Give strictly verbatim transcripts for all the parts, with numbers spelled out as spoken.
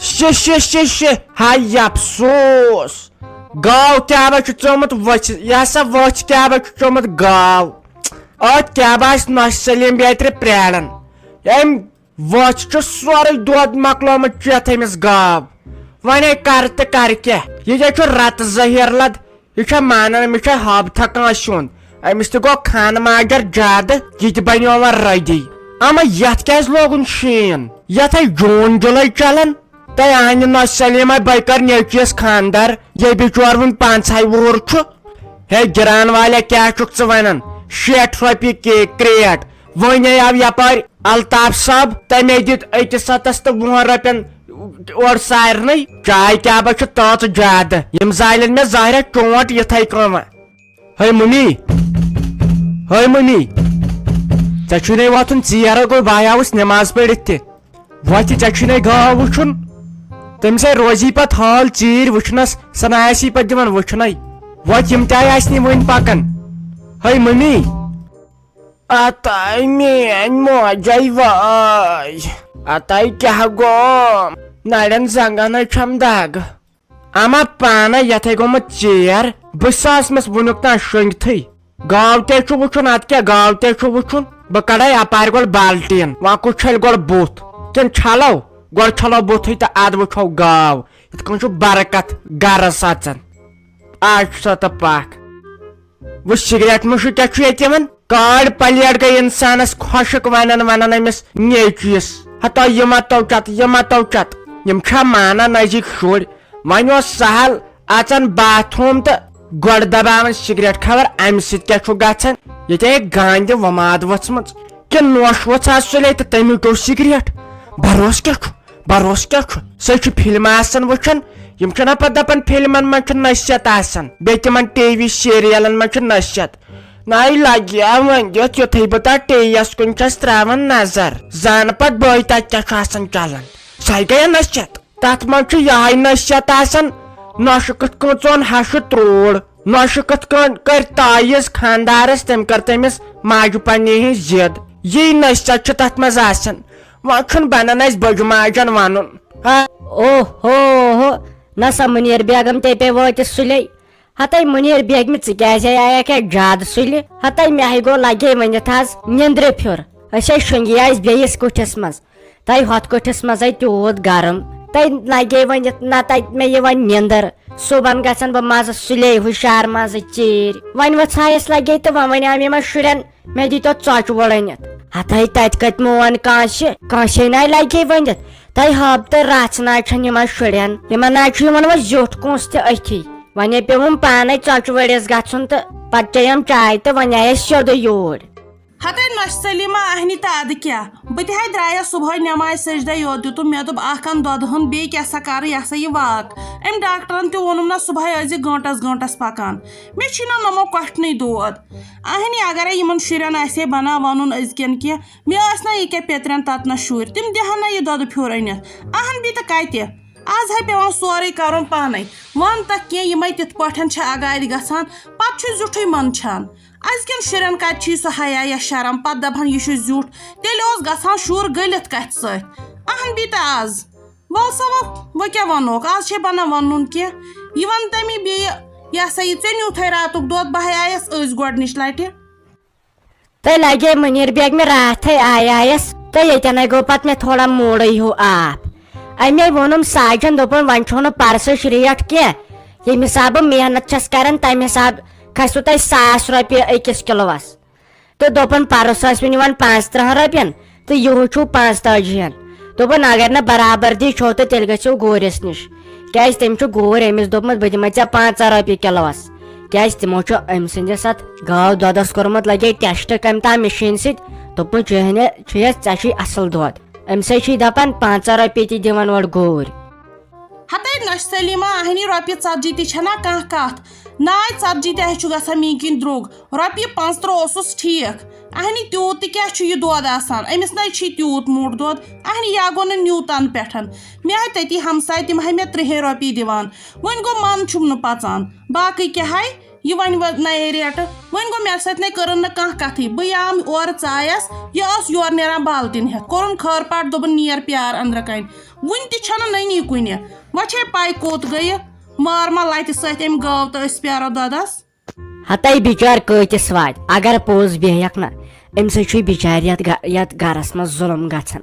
شِ شِ شِ شِ۔ ہاے افسوس، گاو کیٛاہ با چھُ ژومُت وۄچھِ، یہِ ہسا وۄچھ کیٛاہ با چھُ ژومُت گاو۔ اتھ کیٛاہ با آسہِ نۄشہِ سلیٖم بیترِ پرٛاران؟ أمۍ وۄچھ چھُ سورُے دۄد مۄکلومُت چٮ۪تھ أمِس گاو۔ وۄنۍ ہے کرٕ تہٕ کرٕ کیٛاہ؟ یہِ کیٛاہ چھُ رتہٕ زٔہیٖر لد؟ یہِ چھا مانان أمِس چھا حب تھکان سیُن؟ أمِس تہِ گوٚو خانہٕ ماجر زیادٕ، یہِ تہِ بنیو وۄنۍ رٔدی۔ اما یتھ کیٛازِ لوگُن شیٖن؟ یتھ ہے جوٗن جُلے چلان۔ تہٕ اہنہِ نۄشہِ سلیمہ بے کر نیچوِس خاندر، یے بچور وُنہِ پانٛژہے وُہُر چھُ۔ ہے گران والیا، کیٛاہ چھُکھ ژٕ ونان؟ شیٹھ رۄپیہِ کے کریٹ، وۄنۍ آو یپٲرۍ الطاف صٲب، تٔمۍ دِتۍ أکِس ہتس تہٕ وُہن رۄپین اورٕ سارنٕے۔ چاے کیٛاہ با چھِ تٲژ زیادٕ؟ یِم زالن مےٚ ظاہرہ چونٹ یِتھے کٔنۍ۔ ہے ممی، ہے ممی، ژےٚ چھُے نے وۄتھُن ژیر، گوٚو بہٕ آوُس نماز پٔرِتھ تہِ۔ وۄتھِ، ژےٚ چھُے نے گاو وٕچھُن؟ تٔمِس ہے روزی پتہٕ حال ژیٖرۍ وٕچھنس، سۄ نہ آسی پتہٕ دِوان وٕچھنَے۔ وۄتھ، یِم تہِ آے آسہِ نہٕ وٕنۍ پکان۔ ہے ممی۔ اتاے میٲنۍ موجے وٲے، اتاے کیٛاہ گوٚو؟ نرٮ۪ن زنگن ہے چھم دگ۔ اما پانے یتھے گوٚمُت ژیر، بہٕ ساس مس وُنیُک تام شۄنگتھٕے۔ گاو تے چھُ وٕچھُن، اتھ کیٛاہ گاو تے چھُ وٕچھُن؟ بہٕ کڑے اپارِ گۄڈٕ بالٹیٖن، وۄنۍ کُس چھلہِ گۄڈٕ بُتھ؟ کِنہٕ چھلو؟ گۄڈٕ چھلو بُتھٕے تہٕ ادٕ وٕچھو گاو۔ یِتھ کٔنۍ چھُ برکت گرس اژان۔ آز چھُ سا تہٕ پکھ۔ وۄنۍ سگریٹ مُشُک کیٛاہ چھُ ییٚتہِ یِوان؟ کاڈ پلیٹ گٔے انسانس خۄشک ونان ونان أمِس نیچوِس، ہتو یہِ مہ تو چت، یہِ مہ تو چت۔ یِم چھا مانان أزِکۍ شُرۍ؟ وۄنۍ اوس سہل اژان باتھ روم تہٕ گۄڈٕ دباوان سگریٹ۔ خبر امہِ سۭتۍ کیٛاہ چھُ گژھان؟ ییٚتہِ ہے گانہِ وۄماد ؤژھمٕژ۔ کِنہٕ نوش وۄژھ آز سُلے تہٕ تٔمی چوٚو سگریٹ؟ بروسہٕ کیٛاہ چھُ؟ بروسہٕ کیٛاہ چھُ؟ سُہ چھُ فلمہٕ آسان وٕچھان۔ یِم چھِنہ پتہٕ دپان فلمن منٛز چھُ نصیحت آسان، بیٚیہِ تِمن ٹی وی سیریلن منٛز چھُ نصیحت۔ ناے لگہِ ہا وۄنۍ دِتھ، یُتھُے بہٕ تتھ ٹی وی یس کُن چھس تراوان نظر، زانہٕ پتہٕ بٲے تتہِ کیٛاہ چھُ آسان چلان۔ سۄے گٔیہ نصیحت۔ تتھ منٛز چھُ یہے نصیحت آسان، نۄشہِ کِتھ کٔنۍ ژون ہشہِ تروڑ، نۄشہِ کِتھ کٔنۍ کٔرۍ تٲویٖز خاندارس، تٔمۍ کٔر تٔمِس ماجہِ پننہِ ہٕنٛز ضد۔ یی نصیحت چھِ تتھ منٛز آسان۔ وۄنۍ چھُنہٕ بنان اسہِ بٔجہِ ماجن ونُن۔ ہا۔ او ہو ہو، نسا منیر بیگم تے پے وٲتِتھ سُلے۔ ہتے منیر بیگمہِ، ژٕ کیازِ آیکھ ہے زیادٕ سُلہِ؟ ہتے مےٚ ہے گوٚو لگے ؤنِتھ آز نیندرِ پھیُر۔ أسۍ ہے شۄنگی آسہِ بیٚیِس کُٹھِس منٛز۔ تۄہہِ ہۄتھ کُٹھِس منٛزے تیوٗت گرم۔ تۄہہِ لگے ؤنِتھ نہ تتہِ مےٚ یِوان نیندٕر۔ صُبحن گژھن بہٕ منٛزٕ سُلے ہُشار منٛزٕ ژیٖرۍ۔ وۄنۍ ؤژھایس لگے تہٕ وۄنۍ ونیام یِمن شُرٮ۪ن، مےٚ دیٖتو ژۄچہِ وۄڑ أنِتھ۔ ہتھے تتہِ کتہِ مون کٲنٛسہِ، کٲنٛسے ناے لگے ؤنِتھ۔ تۄہہِ ہب تہٕ رژھ ناے چھنہٕ یِمن شُرٮ۪ن۔ یِمن ناے چھُ یِوان وۄنۍ زیُٹھ کٲنٛسہِ تہِ أتھی۔ وۄنۍ پیوم پانے ژۄچہِ وڑِس گژھُن تہٕ پتہٕ چیٚیم چاے تہٕ وۄنۍ آیس سیوٚدُے یوٗرۍ۔ ہتے نۄشہِ سلیمہ اہنی تہٕ ادٕ کیٛاہ؟ بہٕ تہِ ہے درٛایس صبحٲے نٮ۪مازِ سجدے یوت، دیُتُم مےٚ دوٚپ اکھ انہٕ دۄدٕ ہن، بیٚیہِ کیٛاہ سا کرٕ، یہِ ہسا یہِ واک۔ أمۍ ڈاکٹرن تہِ ووٚنُم نہ صبحٲے ٲسۍ زِ گٲنٹس گٲنٹس پکان۔ مےٚ چھی نہ نۄمو کۄٹھنٕے دود۔ اہنی اگرے یِمن شُرٮ۪ن آسہِ ہے بنان ونُن أزکٮ۪ن کینٛہہ، مےٚ ٲسۍ نہ یہِ کیٛاہ پیترٮ۪ن تتنس شُرۍ، تِم دِہن نہ یہِ دۄدٕ پھیوٚر أنِتھ۔ اہن بیٚیہِ تہٕ کتہِ؟ از ہے پیوان سورُے کرُن پانے۔ ون تکھ کینٛہہ، یِمے تِتھ پٲٹھۍ چھِ اگادِ گژھان، پتہٕ چھُ زیُٹھُے منٛدچھان۔ أزکٮ۪ن شُرٮ۪ن کتہِ چھُ سُہ حیا یا شرم، پتہٕ دپہن یہِ چھُ زیُٹھ۔ تیٚلہِ اوس گژھان شُر گٔلِتھ کتھِ سۭتۍ۔ اہن بیٚیہِ تہٕ از۔ ول سا ول، وۄنۍ کیٛاہ ونوکھ؟ از چھے بنان ونُن کینٛہہ۔ یہِ ون تمی بیٚیہِ، یہِ ہسا یہِ ژےٚ نیوٗتھے راتُک دۄد، بہٕ ہے آیس أزۍ گۄڈنِچ لٹہِ۔ تہٕ لگے منیر بیگمہِ راتھے آیایس، تہٕ ییٚتٮ۪نے گوٚو پتہٕ مےٚ تھوڑا موٗڈٕے ہیوٗ آف۔ اَمے ووٚنُم ساجن، دوٚپُن، "وۄنۍ چھو نہٕ پرسٕچ ریٹ کینٛہہ، ییٚمہِ حسابہٕ بہٕ محنت چھس کران، تمہِ حسابہٕ کھسِوٕ تۄہہِ ساس رۄپیہِ أکِس کِلوس۔" تہٕ دوٚپُن، "پرُس ٲسۍ وۄنۍ یِوان پانٛژترٕٛہن رۄپین تہٕ یِہُس چھُو پانٛژتٲجی ہن۔" دوٚپُن، "اگر نہٕ برابردی چھو تہٕ تیٚلہِ گٔژھِو گوٗرِس نِش، کیازِ تٔمۍ چھُ گوٗرۍ أمِس دوٚپمُت، بہٕ دِمے ژےٚ پنٛژاہ رۄپیہِ کِلوس۔" کیازِ تِمو چھُ أمۍ سٕنٛدِس اَتھ گاو دۄدَس کوٚرمُت لَگے ٹیسٹ کَمہِ تام مِشیٖن سۭتۍ۔ دوٚپمَس، "چٲنۍ، چُھیَس، ژےٚ چھُے اَصٕل دۄد۔" أمِس ہے چھُے دَپان، "پنٛژاہ رۄپیہِ تہِ دِوان اورٕ گوٗرۍ۔" ہَتَے نۄشہِ سلیمہ، اَہنی رۄپیہِ ژَتجی تہِ چھَنا کانٛہہ کَتھ؟ ناے ژَتجی تہِ ہے چھُ گژھان میٛٲنۍ کِنۍ درٛوٚگ۔ رۄپیہِ پانٛژترٕٛہ اوسُس ٹھیٖک۔ اَہنی تیوٗت تہِ کیٛاہ چھُ یہِ دۄد آسان؟ أمِس نَے چھُے تیوٗت موٚٹ دۄد۔ اَہنی یا گوٚو نہٕ نیوٗ تَنہٕ پٮ۪ٹھ۔ مےٚ ہے تٔتی ہمساے، تِم ہے مےٚ ترٛہے رۄپیہِ دِوان۔ وۄنۍ گوٚو من چھُم نہٕ پَژان۔ باقٕے کیٛاہ ہے؟ یہِ وۄنۍ وۄ-، نَیے ریٹہٕ۔ وۄنۍ گوٚو مےٚ سۭتۍ نے کٔرٕن نہٕ کانٛہہ کَتھٕے۔ بہٕ یام اورٕ ژایَس، یہِ ٲس یورٕ نیران بالٹیٖن ہٮ۪تھ۔ کوٚرُن خٲر پاٹھ، دوٚپُن، "نیر پیار أنٛدرٕ کَنۍ۔" وُنہِ تہِ چھَنہٕ نٔنی کُنہِ۔ وۄنۍ چھے پَے کوٚت گٔیہِ؟ مار ما لَتہِ سۭتۍ أمۍ گٲو تہٕ أسۍ پیارو دۄدَس۔ ہتے بِچار کۭتِس واتہِ؟ اگر پوٚز بیٚہیَکھ نہ، أمۍ سۭتۍ چھُے بِچارِ یَتھ گَ-، یَتھ گَرَس منٛز ظُلُم گژھان۔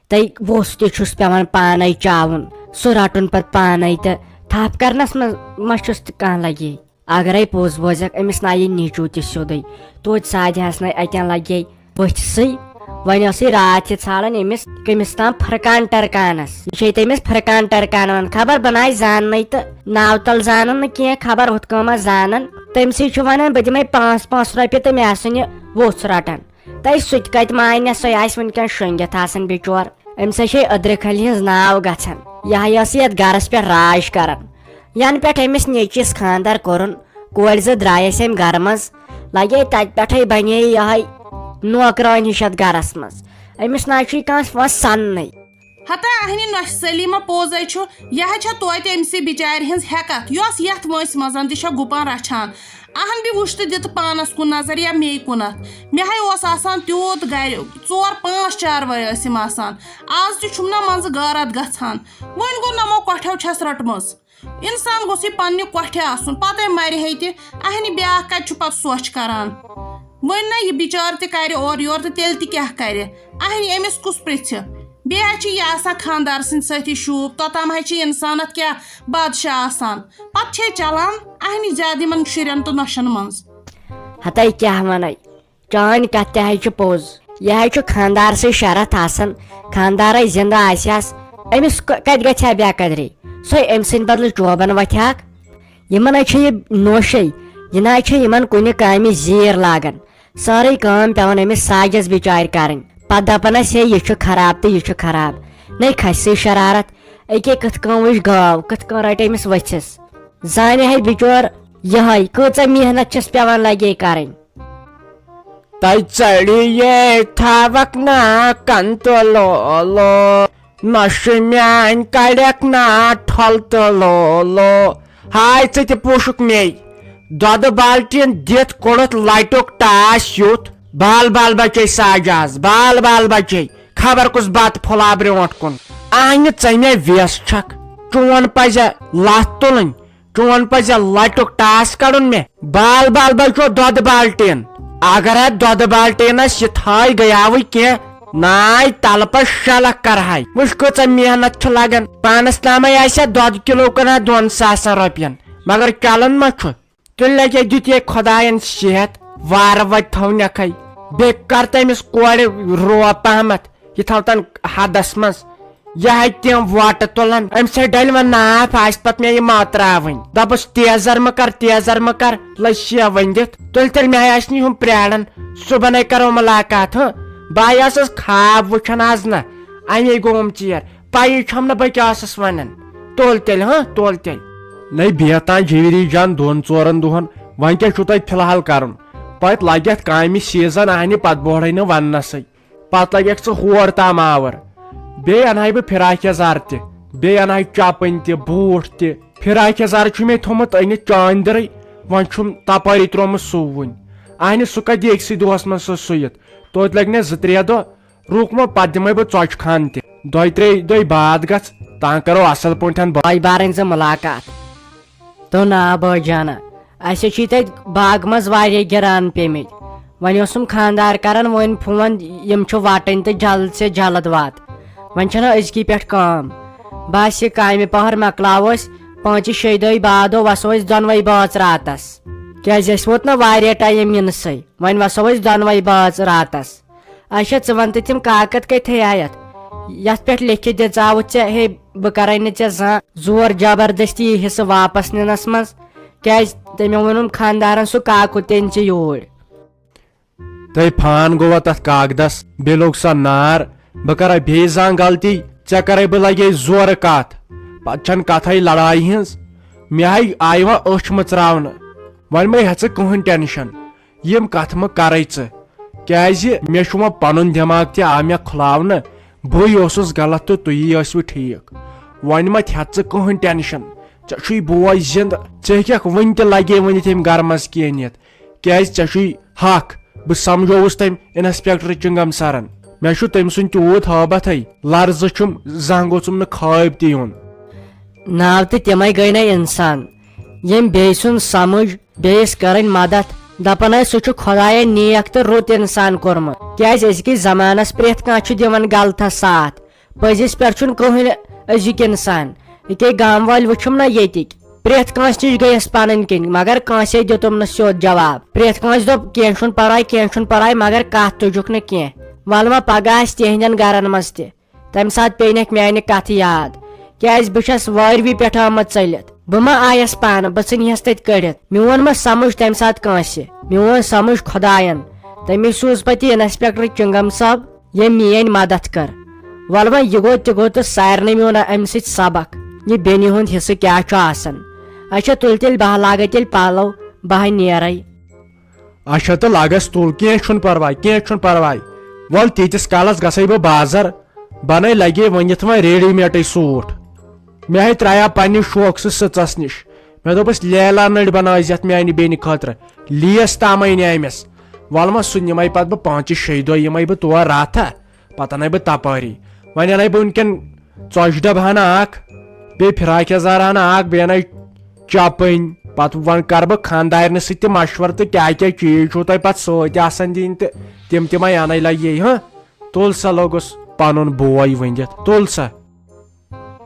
تہٕ ووٚژھ تہِ چھُس پٮ۪وان پانَے چاوُن، سُہ رَٹُن پَتہٕ پانَے تہٕ تھپھ کَرنَس منٛز ما چھُس تہِ کانٛہہ لَگے۔ اگرے پوٚز بوزکھ، أمِس نایہِ نیٚچوٗ تہِ سیوٚدُے۔ توتہِ سادِ ہس نَے اَتٮ۪ن لگے بٔتھۍ سٕے۔ وۄنۍ ٲسٕے راتھ یہِ ژھانڈان أمِس کٔمِس تام فرقان ٹرکانس۔ یہِ چھے تٔمِس فرقان ٹرکان ونان۔ خبر بہٕ ناے زاننَے تہٕ ناو تل زانن نہٕ کینٛہہ، خبر ہُتھ کٲمہ زانن۔ تٔمۍ سٕے چھُ ونان، "بہٕ دِمے پانٛژھ پانٛژھ رۄپیہِ تہٕ مےٚ آسن یہِ ووٚژھ رٹان۔" تہٕ سُہ تہِ کتہِ مانہِ، سُے آسہِ وٕنکیٚن شۄنٛگِتھ آسان بِچور۔ أمِس ہا چھے أدرِ کھلہِ ہٕنٛز ناو گژھان۔ یہِ ہا یہِ ٲسٕے یتھ گرس پٮ۪ٹھ راج کران۔ ینہٕ پٮ۪ٹھ أمِس نیٚچِس خانٛدر کوٚرُن، کورِ زٕ درٛایَس أمۍ گرٕ منٛز، لگے تتہِ پٮ۪ٹھے بنے یِہے نوکرٲنۍ ہِش یتھ گرس منٛز۔ أمِس نہ چھُے کانٛہہ وۄنۍ سننٕے۔ ہتا اہنہِ نۄشہِ سلیمہ پوزے چھُ، یہِ ہا چھےٚ توتہِ أمۍ سٕے بِچارِ ہٕنٛز ہٮ۪کتھ، یۄس یتھ وٲنٛسہِ منٛز تہِ چھےٚ گُپن رچھان۔ اہن بہِ وُچھ تہٕ دِ تہٕ پانس کُن نظر یا میٚیہِ کُنتھ۔ مےٚ ہاے اوس آسان تیوٗت گرِ، ژور پانٛژھ چاروٲے ٲسِم آسان۔ آز تہِ چھُم نہ منٛزٕ غٲرت گژھان۔ وۄنۍ گوٚو نمو کۄٹھیو چھس رٔٹمٕژ۔ انسان گوٚژھ یہِ پننہِ کۄٹھِ آسُن، پتے مرِ ہے تہِ۔ اہنہِ بیاکھ کتہِ چھُ پتہٕ سۄچھ کران؟ وۄنۍ نہ یہِ بِچار تہِ کرِ اورٕ یورٕ تہٕ تیٚلہِ تہِ کیٛاہ کرِ؟ اہنہِ أمِس کُس پرژھِ؟ بیٚیہِ حظ چھِ یہِ آسان خانٛدار سٕنٛدِ سۭتی شوٗب، توٚتام حظ چھِ اِنسان اَتھ کیٛاہ بادشاہ آسان۔ پَتہٕ چھے چلان اہنہِ زیادٕ یِمَن شُرٮ۪ن تہٕ نۄشَن منٛز۔ ہتے کیٛاہ وَنے، چٲنۍ کَتھ تہِ حظ چھِ پوٚز۔ یہِ حظ چھُ خانٛدار سٕے شرف آسان، خانٛدارے زِندٕ آسہِ ہس، أمِس ک-، کَتہِ گژھِ ہا بے قدری؟ سۄے أمۍ سٕنٛدِ بدلہٕ چوبَن وَتھِ ہاکھ۔ یِمَن حظ چھِ یہِ نوشے، یہِ نہ حظ چھِ یِمَن کُنہِ کامہِ زیٖر لاگان۔ سٲرٕے کٲم پٮ۪وان أمِس ساجس بِچارِ کرٕنۍ۔ پتہٕ دپان ٲسۍ، "ہے، یہِ چھُ خراب تہٕ یہِ چھُ خراب۔" نے کھسہِ سٕے شرارت، أکے کِتھ کٔنۍ وٕچھ گاو، کِتھ کٔنۍ رٹہِ أمِس ؤژھِس۔ زانہِ ہے بِچور یِہے، کۭژاہ محنت چھس پٮ۪وان لگے کرٕنۍ۔ تۄہہِ ژٔڑِیے تھاوکھ نا کن تہٕ لولو، نۄشہِ میٲنۍ کڑکھ نا ٹھۄل تہٕ لولو۔ ہاے ژٕ تہِ پوشُک مے، دۄدٕ بالٹیٖن دِتھ کوٚڑُتھ لٹیُک ٹاس یُتھ۔ بال بال بچے ساجاز، بال بال بچے، خبر کُس بتہٕ پھوٚلہ برونٛٹھ کُن۔ اہنہِ ژےٚ مےٚ ویس چھکھ، چون پزِ لتھ تُلٕنۍ، چون پزِ لٹیُک ٹاس کڑُن مےٚ۔ بال بال بچو دۄدٕ بالٹیٖن، اگر اتھ دۄدٕ بالٹیٖنس یہِ تھاے گٔیاوٕے کینٛہہ، ناے تلہٕ پتہٕ شےٚ لکھ کرہاے۔ وٕچھ کۭژاہ محنت چھِ لگان، پانس تامے آسہِ ہا دۄدٕ کِلو کٕنان دۄن ساسن رۄپین، مگر چلان ما چھُ؟ تیٚلہِ لگے دیُت یے خۄداین صحت، وارٕ وتہِ تھاونکھے۔ بیٚیہِ کر تٔمِس کورِ روب پہمتھ، یہِ تھاو تن حدس منٛز۔ یہِ ہا تِم وۄٹہٕ تُلان، أمۍ سۭتۍ ڈلہِ وۄنۍ ناپھ، آسہِ پتہٕ مےٚ یہِ ماتراوٕنۍ۔ دپُس، "تیزر مہ کر، تیزر مہ کر"، لٔج شیہ ؤنِتھ۔ تُلۍ تیٚلہِ مےٚ آسہِ نہٕ یِہُنٛد پرٛاران، صُبحن ہے کرو مُلاقات، ہہ؟ بہٕ ہا ٲسٕس خواب وٕچھان آز نہ، اَمے گوٚوُم ژیر، پَیی چھَم نہٕ بہٕ کیٛاہ ٲسٕس وَنان۔ تُل تیٚلہِ، ہہ، تُل تیٚلہِ۔ نَے بیتان جیٖوری جان دۄن ژورَن دۄہَن، وۄنۍ کیٛاہ چھُو تۄہہِ فی الحال کَرُن؟ پَتہٕ لَگہِ اَتھ کامہِ سیٖزن، اَہنہِ پَتہٕ بوڑے نہٕ وَننَسٕے۔ پتہٕ لگکھ ژٕ ہور تام آور۔ بیٚیہِ انہٕ ہاے بہٕ فراک یزار تہِ، بیٚیہِ انہٕ ہاے چپٕنۍ تہِ، بوٗٹھ تہِ۔ فراک یزار چھُ مےٚ تھوٚمُت أنِتھ چاندرٕے، وۄنۍ چھُم تپٲری ترومُت سُوُن۔ اہنہِ سُہ کتہِ یی أکسٕے دۄہس منٛز سُہ سُوِتھ؟ توتہِ لگہِ مےٚ زٕ ترٛےٚ دۄہ، رُک وۄنۍ، پتہٕ دِمے بہٕ ژۄچہِ خان تہِ۔ دۄیہِ ترٛیٚیہِ دۄہہِ بعد گژھ، تانۍ کرو اصل پٲٹھۍ با-، بٲے بارٕنۍ زٕ ملاقات۔ تو نا بٲے جانہ، اسہِ چھِ تتہِ باغہٕ منٛز واریاہ گِران پیمٕتۍ۔ وۄنۍ اوسُم خانٛدار کران وۄنۍ فون، یِم چھِ وٹٕنۍ تہٕ جلد سے جلد وات۔ وۄنۍ چھنہ أزکی پٮ۪ٹھ کٲم۔ بس یہِ کامہِ پہر مۄکلاوو أسۍ، پانٛژِ شیٚیہِ دۄہہِ بعد وسو أسۍ دۄنوے بٲژ راتس۔ کیازِ اسہِ ووت نہ واریاہ ٹایم یِنسٕے، وۄنۍ وسو أسۍ دۄنوے بٲژ راتس۔ اچھا، ژٕ وَن تہٕ تِم کاکد کَتہِ تھٲیایَتھ، یَتھ پٮ۪ٹھ لیکھِتھ دِژاوُتھ ژےٚ، ہے، بہٕ کَرَے نہٕ ژےٚ زانٛہہ زور جبردستی یہِ حصہٕ واپس نِنَس منٛز، کیٛازِ تٔمۍ ووٚنُم خانٛدارَن سُہ کاکُد تہِ أنۍ ژٕ یوٗرۍ۔ تہٕ فان گوٚوا تَتھ کاکدَس، بیٚیہِ لوٚگ سۄ نار۔ بہٕ کَرا بیٚیہِ زانٛہہ غلطی، ژےٚ کَرَے بہٕ لَگے زورٕ کَتھ، پَتہٕ چھَنہٕ کَتھَے لڑایہِ ہِنٛز۔ مےٚ ہَے آیہِ وۄنۍ أچھ مٕژراونہٕ، وۄنۍ مَے ہیٚژٕ کٕہٕنۍ ٹٮ۪نشَن۔ یِم کتھٕ مہٕ کرے ژٕ، کیازِ مےٚ چھُ وۄنۍ پنُن دٮ۪ماغ تہِ آو مےٚ کھُلاونہٕ۔ بٕے اوسُس غلط تہٕ تُہی ٲسوٕ ٹھیٖک۔ وۄنۍ مہ ہیٚتھ ژٕ کٕہٕنۍ ٹینشن، ژےٚ چھُے بوے زِندٕ، ژےٚ ہیٚککھ وٕنہِ تہِ لگے ؤنِتھ ییٚمہِ گرٕ منٛز کینٛہہ نِتھ، کیازِ ژےٚ چھُے حق۔ بہٕ سمجھووُس تٔمۍ انسپیکٹر چنگم سرن۔ مےٚ چھُ تٔمۍ سُنٛد تیوٗت ہٲبتھٕے، لرزٕ چھُم، زانٛہہ گوٚژھُم نہٕ خٲب تہِ یُن۔ ناو تہٕ تِمے گٔے نہ انسان، ییٚمۍ بیٚیہِ سُنٛد سمجھ، بیٚیِس کٔرٕنۍ مدد۔ دپان ٲسۍ سُہ چھُ خۄداین نیک تہٕ رُت انسان کوٚرمُت، کیازِ أزکِس زمانس پرٛٮ۪تھ کانٛہہ چھُ دِوان غلطس ساتھ۔ پٔزِس پٮ۪ٹھ چھُنہٕ کٕہٕنۍ أزیُک انسان۔ یہِ کیٛاہ گامہٕ وٲلۍ وٕچھُم نہ ییٚتِکۍ؟ پرٛٮ۪تھ کٲنٛسہِ نِش گٔیَس پنٕنۍ کِنۍ، مگر کٲنٛسے دیُتُم نہٕ سیوٚد جواب۔ پرٛٮ۪تھ کٲنٛسہِ دوٚپ، "کینٛہہ چھُنہٕ پرواے، کینٛہہ چھُنہٕ پرواے"، مگر کتھ تُجُکھ نہٕ کینٛہہ۔ ولہٕ وۄنۍ پگاہ آسہِ تِہنٛدٮ۪ن گرن منٛز تہِ۔ تمہِ ساتہٕ پیٚیہِ نکھ میانہِ کتھٕ یاد، کیازِ بہٕ چھس وٲروِ پٮ۪ٹھ آمٕژ ژٔلِتھ۔ بہٕ ما آیس پانہٕ، بہٕ ژھٕنہس تتہِ کٔڑِتھ؟ میون ما سمجھ تمہِ ساتہٕ کٲنٛسہِ؟ میون سمجھ خۄداین۔ تٔمِس سوٗز پتہٕ یہِ انسپیکٹر چنگم صٲب، ییٚمۍ میٲنۍ مدد کٔر۔ ولہٕ وۄنۍ یہِ گوٚو تہِ گوٚو تہٕ سارنٕے میون امہِ سۭتۍ سبق، یہِ بیٚنہِ ہُنٛد حصہٕ کیٛاہ چھُ آسان۔ اچھا تُل تیٚلہِ بہٕ ہا لاگے تیٚلہِ پلو، بہٕ ہا نیرے۔ اچھا تہٕ لاگس تُل، کینٛہہ چھُنہٕ پرواے، کینٛہہ چھُنہٕ پرواے۔ ول تیٖتِس کالس گژھے بہٕ بازر، بنَے لگے ؤنِتھ وۄنۍ ریڈی میٹٕے سوٗٹ۔ مےٚ ہے ترٛایاو پننہِ شوقہٕ سۭتۍ سٕژس نِش۔ مےٚ دوٚپُس، "لیلا نٔرۍ بنٲوزِ یتھ میانہِ بیٚنہِ خٲطرٕ، لیس تامے نہِ أمِس۔" ولہٕ وۄنۍ سُہ نِمے پتہٕ بہٕ پانٛژِ شیٚیہِ دۄہ، یِمے بہٕ تور راتھا، پتہٕ انَے بہٕ تپٲری۔ وۄنۍ انَے بہٕ وٕنکٮ۪ن ژۄچہِ ڈبہٕ ہنا اکھ، بیٚیہِ فراک یزار ہنا اکھ، بیٚیہِ انَے چپٕنۍ۔ پتہٕ وۄنۍ کرٕ بہٕ خانٛدارنہِ سۭتۍ تہِ مشورٕ تہٕ کیٛاہ کیٛاہ چیٖز چھُو تۄہہِ پتہٕ سۭتۍ آسان دِنۍ تہٕ تِم تہِ وۄنۍ انَے لگے، ہاں۔ تُل سا لوٚگُس پنُن بوے ؤنِتھ، تُل سا۔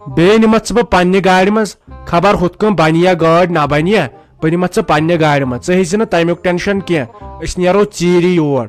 بیٚیہِ نِمَتھ ژٕ بہٕ پننہِ گاڑِ منٛز، خبر ہُتھ کٔنۍ بنہِ یا گٲڑۍ نہ بنہِ یا، بہٕ نِمَتھ ژٕ پننہِ گاڑِ منٛز، ژٕ ہیٚزِ نہٕ تمیُک ٹینشن کینٛہہ، أسۍ نیرو ژیٖری یور۔